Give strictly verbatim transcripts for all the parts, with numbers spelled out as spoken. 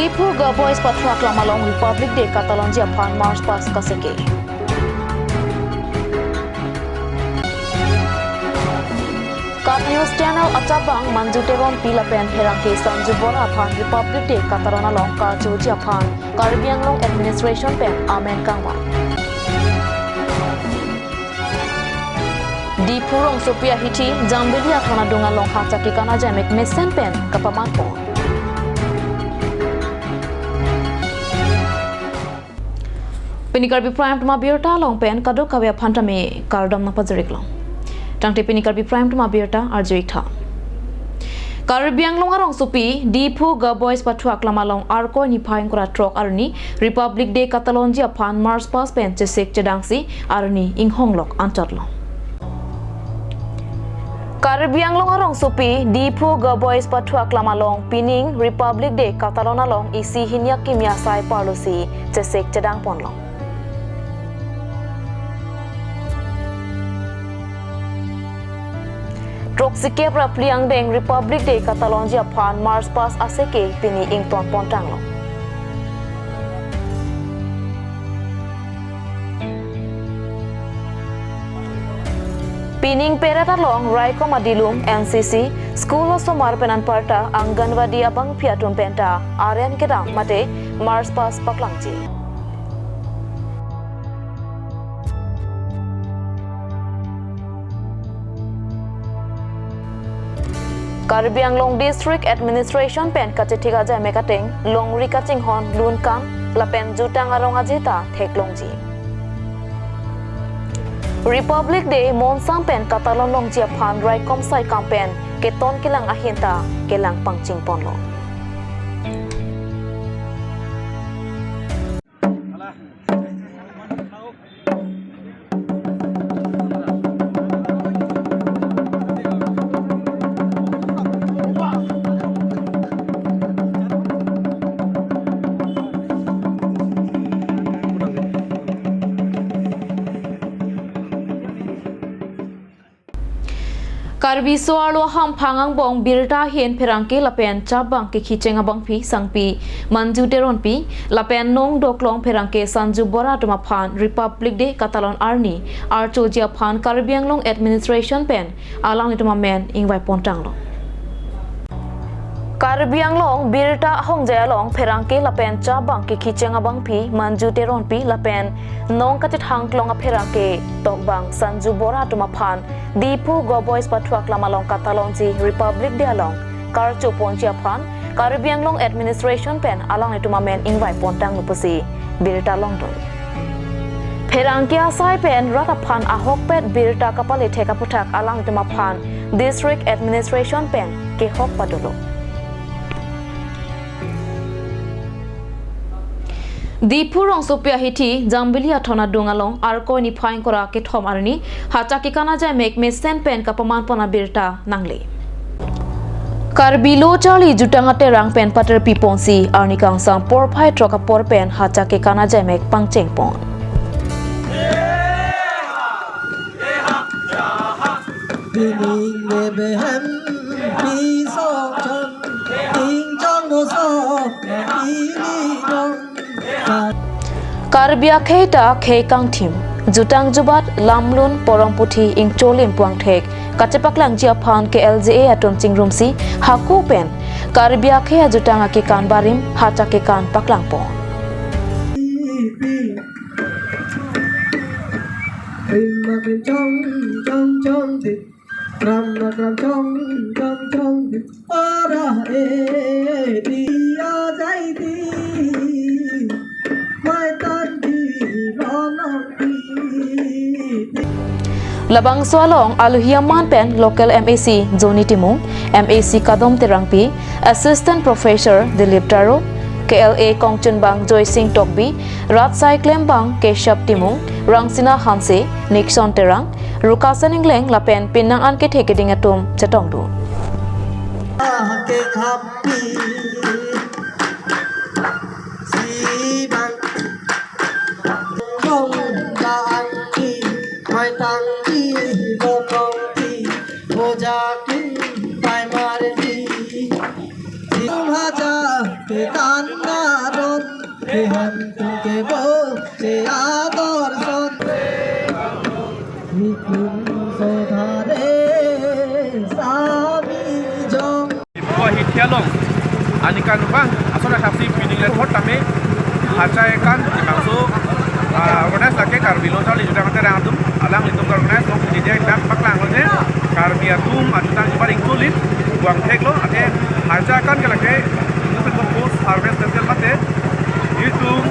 Diphu Girl Boys pathu aklam along Republic Day katalonji aphan march past kaseke. KAT News Channel achapbang Manju Teronpi lapen pherangke Sanju Bora aphan Republic Day katalon along karchoji aphan Karbi Anglong Administration pen amen kangvai. Diphu rongsopi ahithi Jambili athon adung along hachak kekan ajaimek mesen pen kapamanpon. Pini Karbi Prime Time abirta along pen kadokave aphan tame kardom nangpajir-ik long. Tangte pini Karbi Prime Time abirta arju-ik tha. Karbi Anglong arongsopi Diphu Girl Boys pathu aklam along Arkoi niphai ingkoi ra throk arni Republic Day katalonji aphan march past pen chesik chedangsi arni inghonglok anchot long. Karbi Anglong arongsopi Diphu Girl Boys pathu aklam along pining Republic Day katalon along isi hini akimi asai parlosi chesik chedangpon long. Throksikep ra phli angdeng Republic Day katalonji aphan march past aseke pini ingtonpon tanglo. Pining peret along raikom adilum, N C C, school osomar pen anparta Anganwadi abangpi atum penta aren kedam mate march past paklangji. Karbi Anglong District Administration pen kachethik ajaimek ateng longri kachinghon, lunkan lapen jutang arong ajeta theklongji. Republic Day monsam pen katalon longji aphan raikom saikam pen keton kelang ahin ta kelang pangchingponlo. Karbi so-arlo ahamphang angbong birta ahin pherangke lapen chapbang kekhicheng abangpi sangpi Manju Teronpi lapen nong doklong pherangke Sanju Bora atum aphan Republic Day katalon arni archoji aphan Karbi Anglong Administration pen alanglitum amen ingvaipon tanglo. Karbi Anglong birta ahongjai along pherangke lapen chapbang kekhicheng abangpi Manju Teronpi lapen nong kachethang klong apherangke tokbang Sanju Bora atum aphan Diphu Girl Boys pathu aklam along katalonji Republic Day along karchoponji aphan Karbi Anglong Administration pen alanglitum amen ingvaipon tanglo pusi birta longdun. Pherangke asai pen rat aphan ahokpet birta kapalethek aputhak alanglitum aphan District Administration pen kehok padolo. Diphu rongsopi ahithi Jambili athon adung along Arkoi niphai ingkoi ra kethom arni hachak kekan ajaimek mesen pen kapamanpon abirta nangle. Karbi lo charli jutang aterang pen paterpiponsi arni kangsam porphai throk apor pen hachak kekan ajaimek pangchengpon. Pining mebe hem pi sok chon, ting chon do sok, ili dong. Karbi akhei ta khei kangthim, jutang jubat, lamlun, porong puthi, ingcholim puangthek kachepaklangji aphan K L J A atum chingrumsi hako pen Karbi akhei ajutang akekan barim hachak kekan paklangpon. Rim ma rim chong chong chong thik, ram ma ram chong chong chong thik. Para e diya jai di, mai tan di ronong di. Labangso along alohi aman pen local M A C Johnny Timung, M A C Kadom Terangpi, Assistant Professor Dilip Taro, K L A kongchunbang Joysing Tokbi, rat asai klembang Keshab Timung, Rangsina Hanse, Nixon Terang, Rukasen Ingleng lapen penang an kethe keding atum chetongdun. Along, aningkan abang, ason athak si pining le thot tame, Hachai akan, di bangso, ah, organize lake Karbi Lo Charli Jutang Terang atum, alanglitum organize long, di dia dak paklanglo je, Karbi atum, ajutang jubar ingtulin, buang theklo, ate, Hachai akan ke lake, itu kan post harvest festival mate, itum,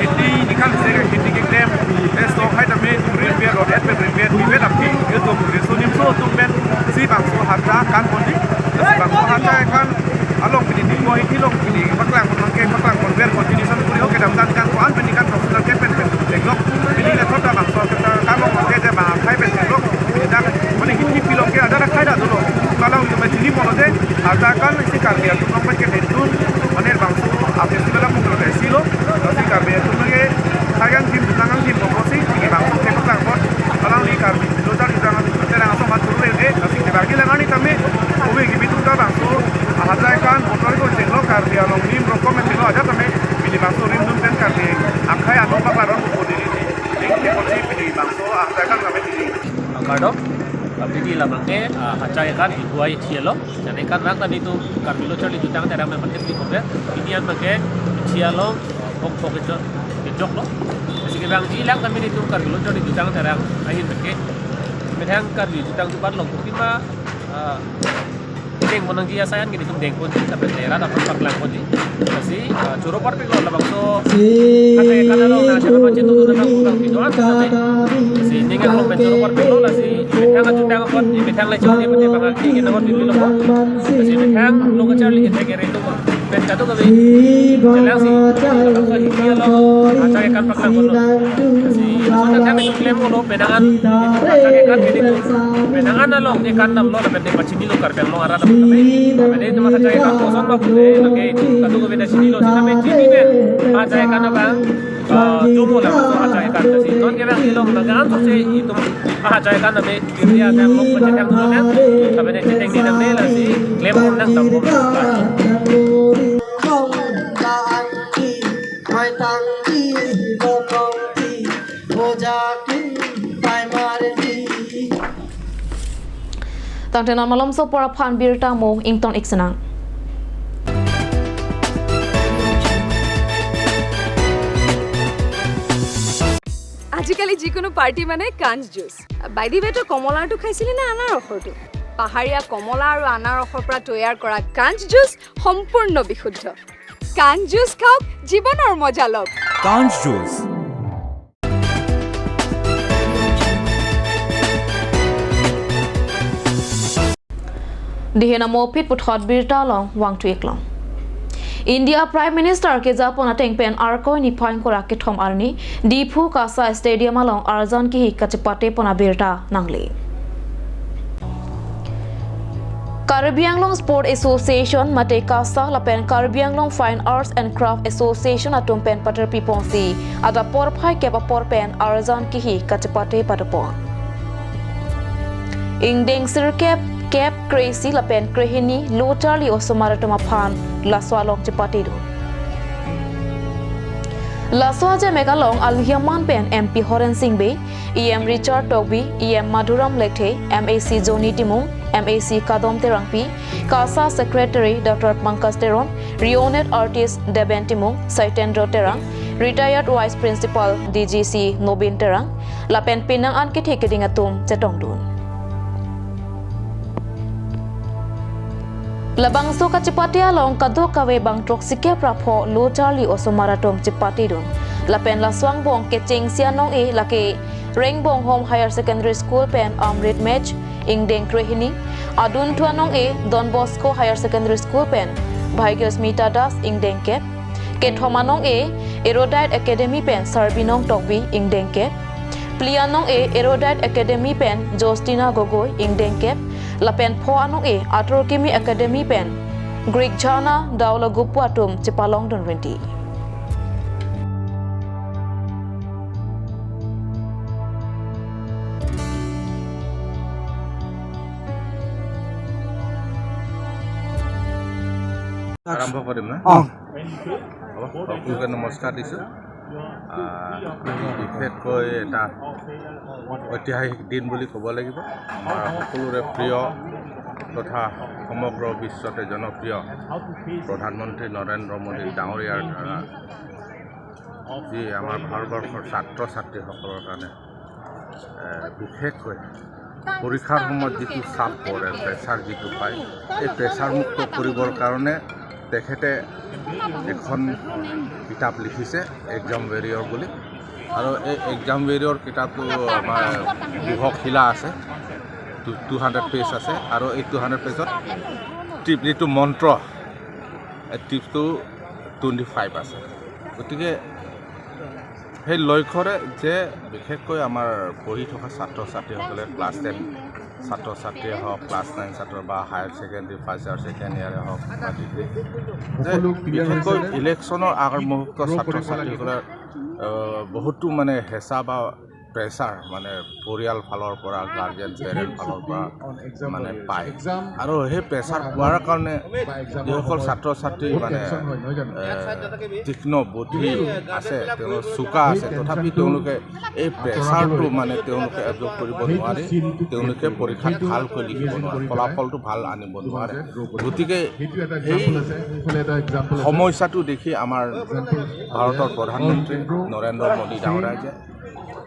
kheti, ningkan se, kheti keklem, eh, stock hai tame, rinpet lo, et pen rinpet, rinpet aphi, itum, riso nimso atum pen, si bangso Hachai akan ponji, si bangso Hachai akan, along pini di koi hilong pini paklang pon ke paklang pon ver continuation kuri ho kedam dan kan ko-an pini kan professional ke pen pen theklong. Pini le thot ta bangso keta kamong ke je bang akhai pen theklong. Pini dak mane hiti pilong ke ada akhai da dolo. Kalau itu macam ini mau je ada kan si Karbi atum nong pen ke dendun mane bangso a festival amu kalau ke silo si Karbi atum ke kayang tim tangang tim ko si si bangso ke paklang pon. Alangli Karbi Lo Charli Jutang Terang aso mat turun ke si ke bagi langan ni kami. Owe ke bitung ta bangso Hachai akan motor ko chenglo Karbi along nim rokom chenglo aja tame pini bangso rim dun pen Karbi akhai atum paklang pon pini. Ini pini bangso Hachai akan kami pini. Ang kardom, pini labang ke, ah, Hachai akan ibuai thielo. Jadi kan bang tadi tu Karbi Lo Charli Jutang Terang memang kan di kopi. Ini yang pakai thielo, kong kong kejok, kejok lo. Jadi ke bang jilang kami di tu Karbi Lo Charli Jutang Terang ahin pakai. Methang Karbi Jutang Jutang long kopi ma, ah, deng monang ji asayan gini tum deng pon ji, tapi tera dapat paklang pon ji. Lasi, eh, choro parpik lo labangso. Kata kata lo na siapa macam tu tu na bang bang video an kata. Lasi ninga lo pen choro parpik lo lasi. Methang aju tang pon, methang le choro ni methang bang ki gini ngot video lo pon. Lasi methang lo kacharli kita kere tu pon. Pen katu kami. Jelang si. Labangso hiti lo. Hachai akan paklang pon lo. Lasi, so tang tang itu klem ko lo penangan. Hachai akan gini tu. Penangan along ni kan nam lo na pen Chinilo Karbi Anglong arat amat kami. Kami ini cuma Hachai akan koson bak pute, lagi katu kami dah chinilo, sih kami chini pen Hachai akan abang, eh, jomo lah masuk Hachai akan ke si. Non kami ilong nagan so si itum Hachai akan kami diri ada yang lok macam yang dulu kan. Kami ini ceteng di nang ni lah si, klem pon nang tampung. Tangte non malomso apor aphan birta mo ington ik senang. আজিকালি যিকোনো পাৰ্টি মানে কাঞ্চ juice. By the ৱে, তই কমলাৰটো খাইছিলি নে আনাৰসৰটো? পাহাৰীয়া কমলা আৰু আনাৰসৰ পৰা তৈয়াৰ কৰা কাঞ্চ জুচ সম্পূৰ্ণ বিশুদ্ধ। কাঞ্চ জুচ খাওক, জীৱনৰ মজা লওক। কাঞ্চ juice. Dihen amo phit puthot birta along vangthu ik long. India Prime Minister kejapon ateng pen Arkoi niphai ingkoi ra kethom arni Diphu KASA Stadium along arjan kihi kachepate pon abirta nangle. Karbi Anglong Sport Association mate KASA lapen Karbi Anglong Fine Arts and Craft Association atum pen paterpi ponsi adap porphai kep apor pen arjan kihi kachepate padopon. Ingdeng sirkep, kep, kre-isi lapen krehini lo charli osomar atum aphan laso along chepatedun. Laso ajemek along alohi aman pen M P Horen Sing Bey, E M Richard Tokbi, E M Madhuram Lekthe, M A C Johnny Timung, M A C Kadom Terangpi, KASA Secretary Doctor Pankaj Teron, renowned artist Deben Timung, Saitendra Terang, retired Vice Principal D G C Nobin Terang, lapen penang an kethe keding atum chetongdun. Labangso kachepate along kadokave bang throksi kep ra pho lo charli osomar atum chepatedun. Lapen laso angbong kechengsi anong-e lake Rengbonghom Higher Secondary School pen Amrit Match, ingdeng krehini, adunthu anong-e Don Bosco Higher Secondary School pen Bhagyoshmita Das, ingdeng kep, kethom anong-e Erudite Academy pen Sarbinong Tokbi, ingdeng kep, phli anong-e Erudite Academy pen Justina Gogoi, ingdeng kep, lapen pho anong-e Atur Kimi Academy pen Greek Jhana Daulagupu atum chepalongdun rinti. আৰম্ভ কৰিম না? অ। হ'ব, সকলোকে নমস্কাৰ দিছোঁ। আহ, বিশেষকৈ এটা ঐতিহাসিক দিন বুলি ক'ব লাগিব। আমাৰ সকলোৰে প্ৰিয় তথা সমগ্ৰ বিশ্বতে জনপ্ৰিয় প্ৰধানমন্ত্ৰী নৰেন্দ্ৰ মোদী ডাঙৰীয়াৰ দ্বাৰা যি আমাৰ ভাৰতবৰ্ষৰ ছাত্ৰ ছাত্ৰীসকলৰ কাৰণে, এ, বিশেষকৈ পৰীক্ষাৰ সময়ত যিটো চাপ পৰে, প্ৰেছাৰ যিটো পায়, এই প্ৰেছাৰমুক্ত কৰিবৰ কাৰণে তেখেতে এখন কিতাপ লিখিছে, এক্সাম ৱেৰিয়ৰ বুলি। আৰু এই এক্সাম ৱেৰিয়ৰ কিতাপটো আমাৰ দুশ শিলা আছে, টু হাণ্ড্ৰেড পেজ আছে, আৰু এই টু হাণ্ড্ৰেড পেজত টিপ যিটো মন্ত্ৰ, এই টিপটো টুৱেণ্টি ফাইভ আছে। গতিকে সেই লক্ষ্যৰে যে বিশেষকৈ আমাৰ পঢ়ি থকা ছাত্ৰ ছাত্ৰীসকলে, ক্লাছ টেন ছাত্ৰ ছাত্ৰীয়ে হওক, ক্লাছ নাইন ছাত্ৰ বা higher secondary first year, second ইয়াৰে হওক বা ডিগ্ৰী, যে বিশেষকৈ ইলেকশ্যনৰ আগমুহূৰ্ত ছাত্ৰ ছাত্ৰীসকলে, আহ, বহুতো মানে হেঁচা বা প্ৰেছাৰ, মানে পৰিয়াল ফালৰ পৰা, গাৰ্জেন পেৰেণ্ট ফালৰ পৰা মানে পায়। আৰু সেই প্ৰেছাৰ পোৱাৰ কাৰণে যিসকল ছাত্ৰ ছাত্ৰী মানে, এ, তীক্ষ্ণ বুদ্ধি আছে, তেওঁলোক চোকা আছে, তথাপি তেওঁলোকে এই প্ৰেছাৰটো মানে তেওঁলোকে এবজৰ্ব কৰিব নোৱাৰি, তেওঁলোকে পৰীক্ষাত ভালকৈ লিখিব নোৱাৰে, ফলাফলটো ভাল আনিব নোৱাৰে। গতিকে সেই সমস্যাটো দেখি আমাৰ ভাৰতৰ প্ৰধানমন্ত্ৰী নৰেন্দ্ৰ মোদী ডাঙৰীয়াই যে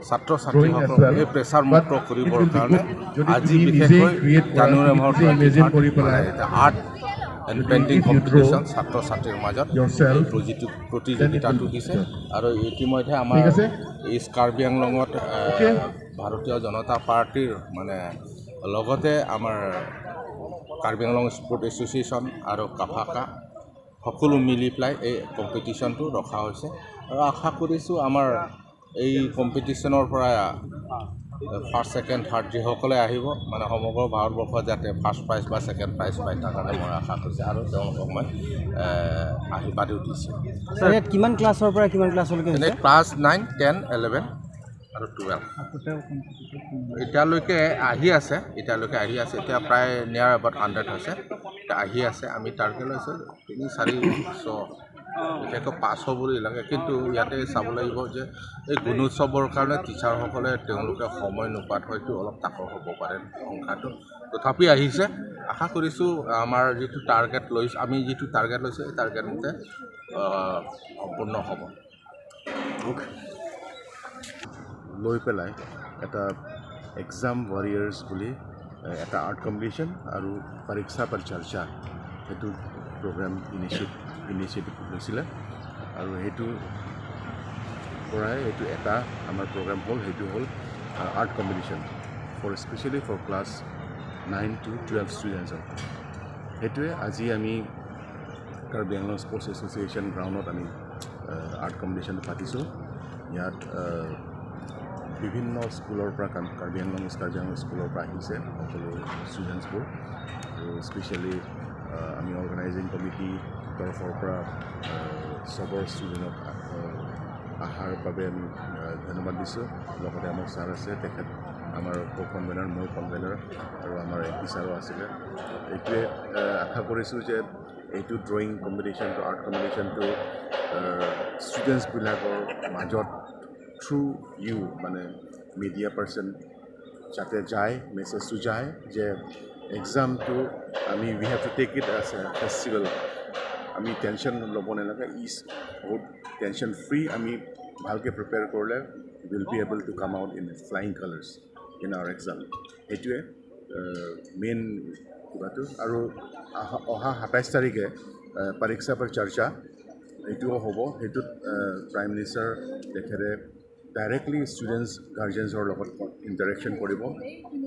ছাত্ৰ ছাত্ৰীসকলক এই প্ৰেছাৰ মুক্ত কৰিবৰ কাৰণে আজি বিশেষকৈ জানুৱাৰী মাহৰ টুৱেণ্টি থাৰ্ড মানে আৰ্ট এণ্ড পেইণ্টিং কম্পিটিশ্যন ছাত্ৰ ছাত্ৰীৰ মাজত এই প্ৰযুক্তি প্ৰতিযোগিতাটো দিছে। আৰু ইতিমধ্যে আমাৰ ইষ্ট কাৰ্বি আংলঙত, আহ, ভাৰতীয় জনতা পাৰ্টীৰ মানে লগতে আমাৰ কাৰ্বি আংলং স্পৰ্ট এছ'চিয়েশ্যন আৰু কাফাকা সকলো মিলি পেলাই এই কম্পিটিশ্যনটো ৰখা হৈছে। আৰু আশা কৰিছোঁ আমাৰ এই কম্পিটিশ্যনৰ পৰা ফাৰ্ষ্ট, ছেকেণ্ড, থাৰ্ড যিসকলে আহিব, মানে সমগ্ৰ ভাৰতবৰ্ষত যাতে ফাৰ্ষ্ট প্ৰাইজ বা ছেকেণ্ড প্ৰাইজ পায়, তাৰ কাৰণে মই আশা কৰিছোঁ আৰু তেওঁলোকক মই, এ, আশীৰ্বাদো দিছোঁ। ছাৰ, ইয়াত কিমান ক্লাছৰ পৰা কিমান ক্লাছলৈকে এনে হৈছে? ক্লাছ নাইন, টেন, ইলেভেন আৰু টুৱেলভ। এতিয়ালৈকে আহি আছে, এতিয়ালৈকে আহি আছে, এতিয়া প্ৰায় নিয়াৰ এবাউট হাণ্ড্ৰেড হৈছে, এতিয়া আহি আছে। আমি টাৰ্গেট লৈছোঁ তিনি চাৰিশ, বিশেষকৈ পাঁচশ বুলি লাগে, কিন্তু ইয়াতে চাব লাগিব যে এই গুণোৎসৱৰ কাৰণে টিচাৰসকলে তেওঁলোকে সময় নোপোৱাত হয়তো অলপ তাকৰ হ'ব পাৰে সংখ্যাটো, তথাপি আহিছে। আশা কৰিছোঁ আমাৰ যিটো টাৰ্গেট লৈছোঁ, আমি যিটো টাৰ্গেট লৈছোঁ, এই টাৰ্গেট মতে, আহ, সম্পূৰ্ণ হ'ব। লৈ পেলাই এটা এক্সাম ৱাৰিয়াৰ্ছ বুলি, এ, এটা আৰ্ট কম্পিটিশ্যন আৰু পৰীক্ষা পৰ চৰ্চা, সেইটো প্ৰগ্ৰাম ইনিচিয়েট ইনিচিয়েটিভ লৈছিলে। আৰু সেইটো পৰাই এইটো এটা আমাৰ প্ৰগ্ৰাম হ'ল, সেইটো হ'ল, uh, art competition for, specially for class nine to twelve ষ্টুডেণ্টছৰ। সেইটোৱে আজি আমি কাৰ্বি আংলং স্পৰ্টছ এছ'চিয়েশ্যন গ্ৰাউণ্ডত আমি, আহ, আৰ্ট কম্পিটিশ্যন পাতিছোঁ। ইয়াত, আহ, বিভিন্ন স্কুলৰ পৰা, কাম-, কাৰ্বি আংলং, কাৰ্বি আংলং স্কুলৰ পৰা আহিছে সকলো ষ্টুডেণ্টছবোৰ। আৰু স্পেচিয়েলি, আহ, আমি অৰ্গেনাইজিং কমিটিৰ তৰফৰ পৰা, আহ, চবৰ ষ্টুডেণ্টক, আহ, অহাৰ বাবে আমি, আহ, ধন্যবাদ দিছোঁ। লগতে আমাৰ ছাৰ আছে, তেখেত আমাৰ কো কনভেনাৰ, মোৰ কনভেনাৰ আৰু আমাৰ এম পি ছাৰো আছিলে। এইটোৱে, আহ, আশা কৰিছোঁ যে এইটো ড্ৰয়িং কম্পিটিশ্যনটো, আৰ্ট কম্পিটিশ্যনটো, আহ, ষ্টুডেণ্টছবিলাকৰ মাজত থ্ৰু ইউ, মানে মিডিয়া পাৰ্চন যাতে যায়, মেছেজটো যায় যে এক্সামটো আমি, we have to take it as a festival। আমি টেনশ্যন ল'ব নালাগে, ইজ বহুত টেনশ্যন ফ্ৰী। আমি ভালকৈ প্ৰিপেয়াৰ কৰিলে we'll be able to come out in flying colors in our exam। সেইটোৱে, আহ, মেইন কিবাটো। আৰু অহা, অহা সাতাইছ তাৰিখে, আহ, পৰীক্ষা পৰ চৰ্চা এইটোও হ'ব। সেইটোত, আহ, প্ৰাইম মিনিষ্টাৰ তেখেতে ডাইৰেক্টলি ষ্টুডেণ্টছ গাৰ্জেনছৰ লগত ইণ্টাৰেকশ্যন কৰিব।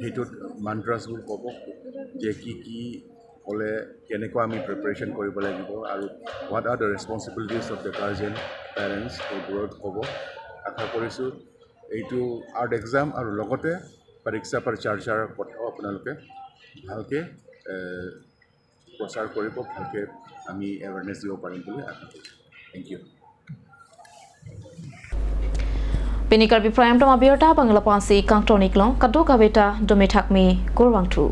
সেইটোত মন্ত্ৰাছবোৰ ক'ব যে কি কি ক'লে কেনেকুৱা আমি প্ৰিপেৰেশ্যন কৰিব লাগিব আৰু what are the responsibilities of the guardian, parents, সেইবোৰত ক'ব। আশা কৰিছোঁ এইটো আৰ্ট এক্সাম আৰু লগতে পৰীক্ষা পৰ চৰ্চাৰ কথাও আপোনালোকে ভালকৈ, এ, প্ৰচাৰ কৰিব, ভালকৈ আমি এৱেৰনেছ দিব পাৰিম বুলি আশা কৰিছোঁ। Thank you। Pini Karbi Prime Time abirta abang lapu-an si kangton-ik long, kadokave ta dome thakme kurvangthu.